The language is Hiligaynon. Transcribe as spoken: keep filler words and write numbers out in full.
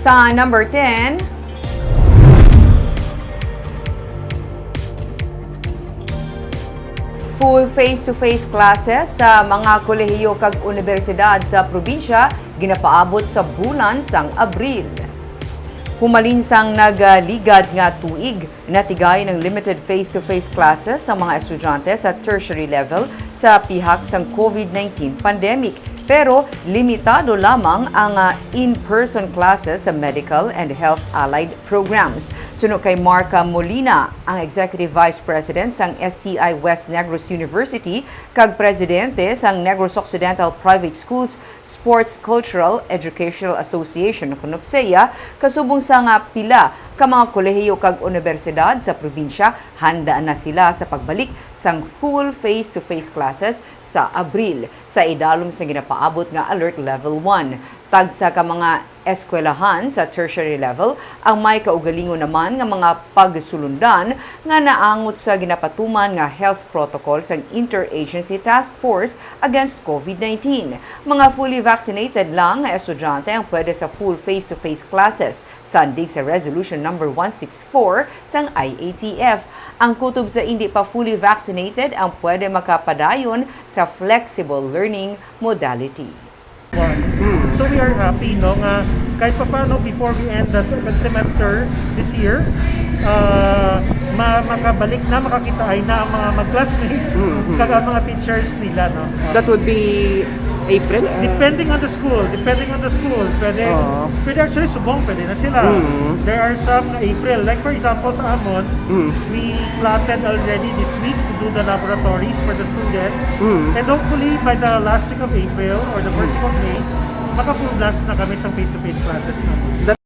Sa number ten, full face-to-face classes sa mga kolehiyo kag unibersidad sa probinsya ginapaabot sa bulan sang Abril. Humalin sang nagaligad nga tuig, natigayon ang limited face-to-face classes sa mga estudyante sa tertiary level sa pihak sang COVID nineteen pandemic, pero limitado lamang ang, ah, in-person classes sa medical and health allied programs. Suno kay Marca Molina, ang Executive Vice President sang S T I West Negros University kag presidente sang Negros Occidental Private Schools Sports Cultural Educational Association, kon CONEPSEA, kasubong sa nga pila ka mga kolehiyo kag unibersidad sa probinsya, handa na sila sa pagbalik sang full face-to-face classes sa Abril, sa idalom sa ginapaabot nga Alert Level one. Tagsa ka mga eskwelahan sa tertiary level ang may kaugalingon naman nga mga pagsulundan nga naangot sa ginapatuman nga health protocol sang Interagency Task Force Against COVID nineteen. Mga fully vaccinated lang nga estudyante ang pwede sa full face-to-face classes, sandig sa Resolution Number one six four sang I A T F. Ang kutob sa indi pa fully vaccinated ang pwede makapadayon sa flexible learning modality. So we are happy, no, nga kahit pa paano, before we end the se- the semester this year, uh, ma makabalik na, makakitaay na ang mga mag-classmates Mm-hmm. kag ang mga teachers nila, no? That would be April? Uh, Depending on the school, depending on the school, pwede, Oo. pwede actually subong, pwede na sila. Mm. There are some na April. Like for example, sa amon, Mm. we plotted already this week to do the laboratories for the students. Mm. And hopefully, by the last week of April or the first week of May, maka-full blast na kami sa face-to-face classes naman.